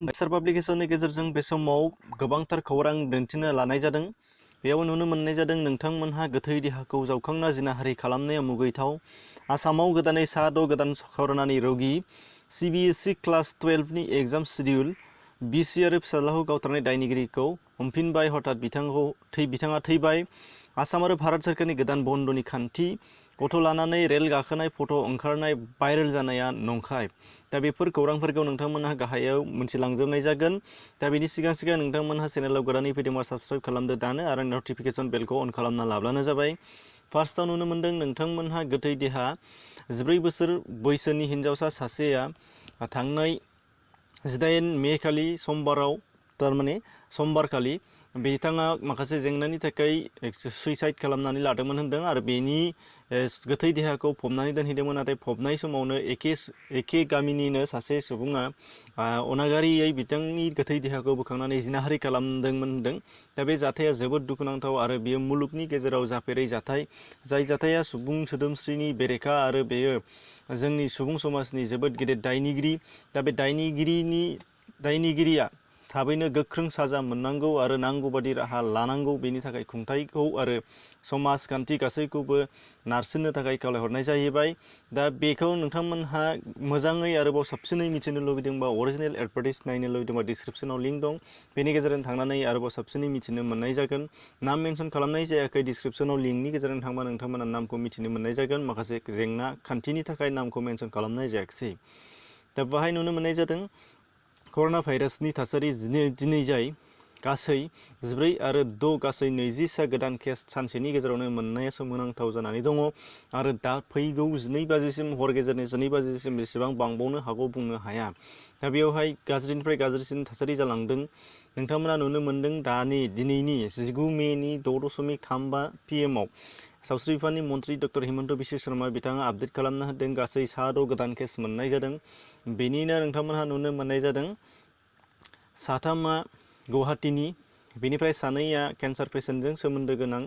बाक्सा पाब्लिकेशननि गेजेरजों बे समाव गोबांथार खौरां दिन्थिनो लानाय जादों। बेयाव नुनो मोननाय जादों नोंथांमोनहा गोथै देहाखौ जावखांना जिनाहारि खालामनाया मुगैथाव। आसामाव गोदानै गोदान कर'नानि रोगि, CBSE क्लास 12 नि एग्जाम शिडिउल, बिसि आरो फिसाज्लाखौ गावथारनाय दायनिगिरिखौ हमफिनबाय हठात बिथाङा थैबाय। आसाम आरो भारत सोरखारनि गोदान बन्द'नि खान्थि, गथ' लानानै रेल गाखोनाय फट' ओंखारनाय भाइरेल जानाया नंखाय। दा बेफोर खौरांफोरखौ नोंथांमोनहा गाहायाव मोनथिलांजोबनाय जागोन। दा बेनि सिगां नोंथांमोनहा चेनेलाव गोदानै फैदोंबा साबस्क्राइब खालामदो दानो आरो नटिफिकेसन बेलखौ अन खालामना लाब्लानो जाबाय। फार्स्टआव नुनो मोन्दों नोंथांमोनहा गोथै देहा 14 बोसोर बैसोनि हिन्जावसा सासेया थांनाय 18 मे खालि समबारखालि बिथाङा माखासे जेंनानि थाखाय सुइसाइड खालामनानै लादोंमोन होनदों आरो बेनि गोथै देहाखौ फबनानै दोनहैदोंमोन। नाथाय फबनाय समावनो एखे गामिनिनो सासे सुबुङा अनागारियै बिथांनि गोथै देहाखौ बोखांनानै जिनाहारि खालामदोंमोन होनदों। दा बे जाथाया जोबोद दुखुनांथाव आरो बेयो मुलुगनि गेजेराव जाफेरै जाथाय। जाय जाथाया सुबुं सोदोमस्रिनि बेरेखा आरो बेयो जोंनि सुबुं समाजनि जोबोद गेदेर दायनिगिरि। दा बे दायनिगिरिया थाबैनो गोख्रों साजा मोननांगौ आरो नांगौ बादि राहा लानांगौ। बेनि थाखाय खुंथायखौ आरो समाजखान्थि गासैखौबो नारसिननो थाखाय खावलायहरनाय जाहैबाय। दा बेखौ नोंथांमोनहा मोजाङै आरोबाव साबसिनै मिथिनो लुबैदोंबा अरिजिनेल एडभार्टाइज नायनो लुबैदोंबा डिसक्रिपसनाव लिंक दं। बेनि गेजेरजों थांनानै आरोबाव साबसिनै मिथिनो मोननाय जागोन। नाम मेनसन खालामनाय जायाखै, डिसक्रिपसनाव लिंकनि गेजेरजों थांबा नोंथांमोना नामखौ मिथिनो मोननाय जागोन। माखासे जेंना खान्थिनि थाखाय नामखौ मेनसन खालामनाय जायाखिसै। दा बाहाय नुनो मोननाय जादों कर'ना भाइरासनि थासारि दिनै जाय गासै 14 आरो 6 गासै 20सा गोदान केस सानसेनि गेजेरावनो मोननाया सोमोनांथाव जानानै दङ आरो दा फैगौ 12 बाजिसिम हर गेजेरनि 12 बाजिसिम बेसेबां बांबावनो हागौ बुंनो हाया। दा बेवहाय गाज्रिनिफ्राय गाज्रिसिन थासारि जालांदों। नोंथांमोना नुनो मोन्दों दिनैनि 19 मेनि 6.35 PM आव सावस्रि बिफाननि मन्थ्रि डक्टर हिमन्त बिश्व शर्मा बिथाङा आपडेट खालामना होदों गासै 6 गोदान केस मोननाय जादों। बेनिनो नोंथांमोनहा नुनो मोननाय जादों 3 गुवाहाटीनि, बेनिफ्राय 2 केन्सार पेसेन्टजों सोमोन्दो गोनां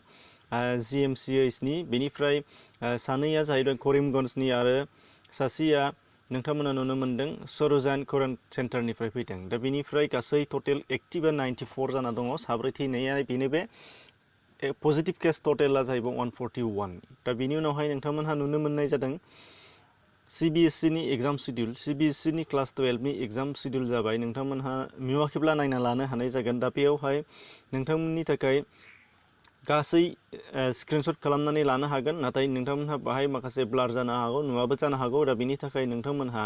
GMCHनि, बेनिफ्राय 2 जाहैबाय करिमगन्जनि आरो सासेया नोंथांमोना नुनो मोन्दों सरोजान कोरेन सेन्टारनिफ्राय फैदों। दा बेनिफ्राय गासै टटेल एक्टिभा 94 जाना दङ। 4 थैनाया बेनो बे पजिटिभ केस टटेला जाहैबाय 141। दा बेनि उनावहाय नोंथांमोनहा नुनो मोननाय जादों CBSEनि एग्जाम शिडिउल, CBSEनि क्लास 12नि एग्जाम शिडिउल जाबाय। नोंथांमोनहा नुवाखैब्ला नायना लानो हानाय जागोन। दा बेयावहाय नोंथांमोननि थाखाय गासै स्क्रिनशट खालामनानै लानो हागोन। नाथाय नोंथांमोनहा बाहाय माखासे ब्लार जानो हागौ, नुवाबो जानो हागौ। दा बेनि थाखाय नोंथांमोनहा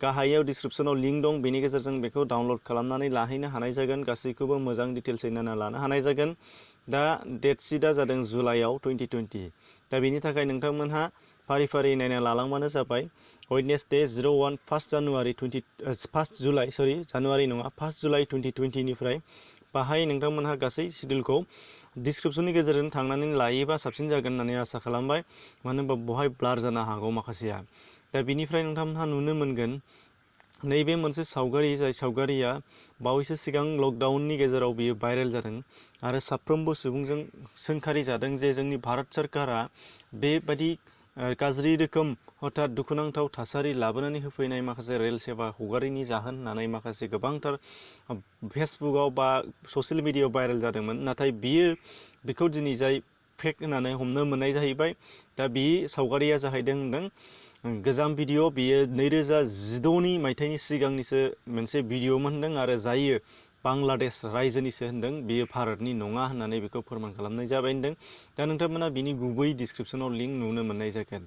गाहायाव डिसक्रिपसनाव लिंक दं, बेनि गेजेरजों बेखौ डाउनलड खालामनानै लाहैनो हानाय जागोन। गासैखौबो मोजां डिटेल्सै नायना लानो हानाय जागोन। दा डेट शीटआ जादों जुलाइआव 2020। दा बेनि थाखाय नोंथांमोनहा फारि फारि नायना लालांबानो जाबाय। वेडनेसडे 1 जुलाइ 2020निफ्राय बाहाय नोंथांमोनहा गासै शिडिउलखौ डिसक्रिपसननि गेजेरजों थांनानै लायोबा साबसिन जागोन होननानै आसा खालामबाय। मानो होनबा बहाय ब्लार जानो हागौ माखासेया। दा बेनिफ्राय नोंथांमोनहा नुनो मोनगोन नैबे मोनसे सावगारि, जाय सावगारिया बावैसो सिगां लकडाउननि गेजेराव बियो भाइरेल जादों आरो साफ्रोमबो सुबुंजों सोंखारि जादों जे जोंनि भारत सोरखारा बेबादि गाज्रि रोखोम हठात दुखुनांथाव थासारि लाबोनानै होफैनाय माखासे रेल सेवा हगारैनि जाहोन होननानै माखासे गोबांथार फेसबुकआव बा ससियेल मिडियायाव भाइरेल जादोंमोन। नाथाय बेखौ दिनै जाय फेक होननानै हमनो मोननाय जाहैबाय। दा बे सावगारिया जाहैदों गोजाम भिडिअ', बियो 2016 मायथाइनि सिगांनिसो मोनसे भिडिअ'मोन होनदों आरो जायो बांलादेश रायजोनिसो होनदों। बियो भारतनि नङा होननानै बेखौ फोरमान खालामनाय जाबाय होनदों। दा नोंथांमोना बिनि गुबै डिसक्रिपसनाव लिंक नुनो मोननाय जागोन।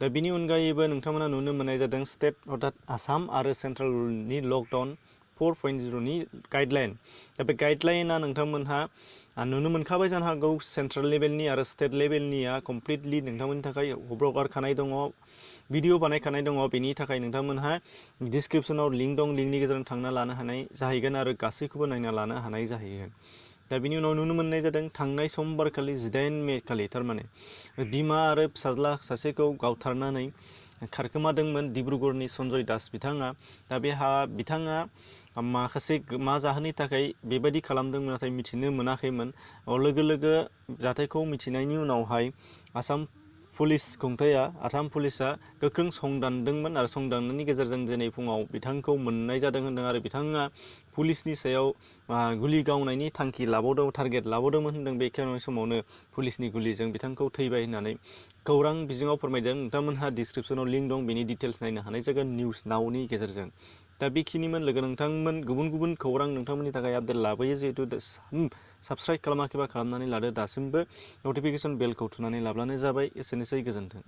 दा बिनि अनगायैबो नोंथांमोना नुनो मोननाय जादों स्टेट अर्थात आसाम आरो सेन्ट्रेलनि लकडाउन 4.0नि गाइडलाइन। दा बे गाइडलाइना नोंथांमोनहा नुनो मोनखाबाय जानो हागौ। सेन्ट्रेल लेभेलनि आरो स्टेट लेभेलनिया कमप्लिटलि नोंथांमोननि थाखाय हगारखानाय दङ, भिडिअ बानायखानाय दङ। बेनि थाखाय नोंथांमोनहा डिसक्रिपसनाव लिंक दं, लिंकनि गेजेरजों थांना लानो हानाय जाहैगोन आरो गासैखौबो नायना लानो हानाय जाहैगोन। दा बिनि उनाव नुनो मोननाय जादों थांनाय समबारखालि 18 मे खालि थारमाने बिमा आरो फिसाज्ला सासेखौ गावथारनानै खारखोमादोंमोन डिब्रुगड़नि सन्जय दास बिथाङा। दा बिथाङा माखासे मा जाहोननि थाखाय बेबायदि खालामदोंमोन नाथाय मिथिनो मोनाखैमोन। लोगो लोगो जाथायखौ मिथिनायनि उनावहाय आसाम पुलिस खुंथाया आसाम पुलिसा गोख्रों संदानदोंमोन आरो संदाननायनि गेजेरजों दिनै फुङाव बिथांखौ मोननाय जादों होनदों आरो बिथाङा पुलिसनि सायाव गुलि गावनायनि थांखि लाबावदों टारगेट लाबावदोंमोन होनदों। बे समावनो पुलिसनि गुलिजों बिथांखौ थैबाय होननानै खौरां बिजोङाव फोरमायदों। नोंथांमोनहा डिसक्रिपसनाव लिंक दं, बेनि डिटेल्स नायनो हानाय जागोन निउस नावनि गेजेरजों। दा बेखिनिमोन लोगो नोंथांमोन गुबुन गुबुन खौरां नोंथांमोननि थाखाय आपडेट लाबोयो जिहेतु साबस्क्राइब खालामाखैबा खालामनानै लादो, दासिमबो नटिफिकेसन बेलखौ थुनानै लाब्लानो जाबाय। एसेनोसै, गोजोन्थों।